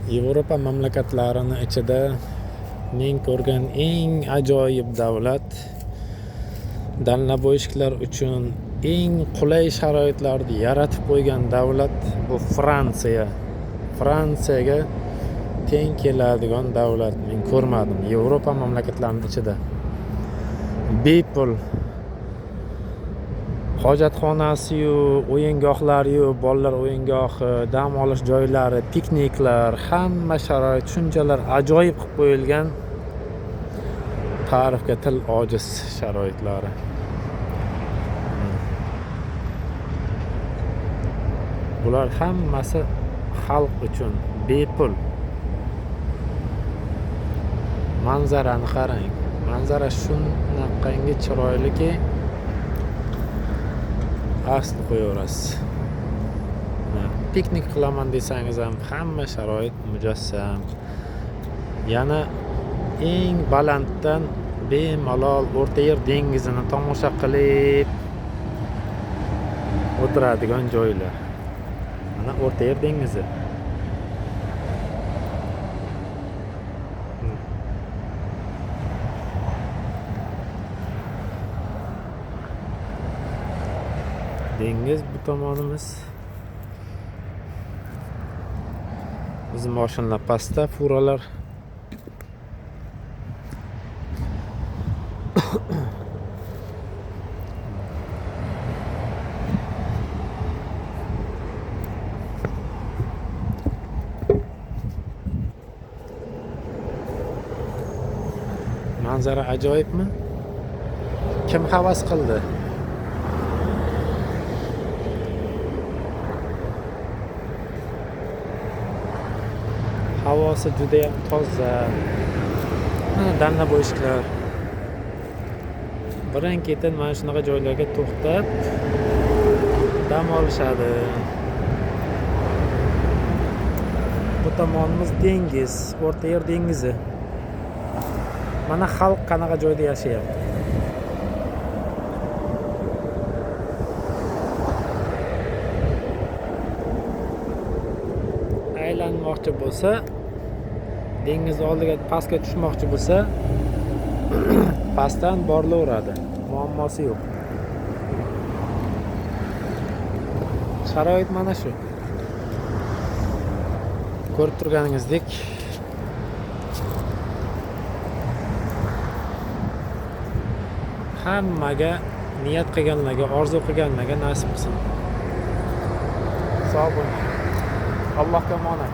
Yevropa mamlakatlarini ichida men ko'rgan eng ajoyib davlat, дальнобойщикlar uchun eng qulay sharoitlarni yaratib qo'ygan davlat bu Fransiya. Fransiyaga teng keladigan davlat men ko'rmadim Yevropa mamlakatlarinin ichida. Bepul hojatxonasi-yu, o'yingohlari-yu, bolalar o'yingohi, dam olish joylari, pikniklar, hamma sharoit shunchalar ajoyib qilib qo'yilgan. Ta'rifga til ojiz sharoitlari. Bular hammasi xalq uchun bepul. Manzarani qarang. Manzara shunaqangi chiroyliki, asli qo'yaverasiz. Piknik qilaman desangiz ham hamma sharoit mujassam. Yana eng balanddan bemalol O'rta Yer dengizini tomosha qilib o'tiradigan joylar. Mana O'rta Yer dengizi. Dengiz bu tomonimiz. Bizim mashinalar pastda, furalar. Manzara ajoyibmi? Kim havas qildi? Havosi juda ham toza. Mana дальнобойщикlar. Birin-ketin mana shunaqa joylarga to'xtab dam olishadi. Bu tomonimiz dengiz, O'rta Yer dengizi. Mana xalq qanaqa joyda yashayapti. Aylanmoqchi bo'lsa, dengiz oldiga pastga tushmoqchi bo'lsa, pastdan borilaveradi. Muammosi yo'q. Sharoit mana shu. Ko'rib turganingizdek, hammaga niyat qilganlarga, orzu qilganlarga nasib qilsin. Sog' bo'ling. Allohga omonat.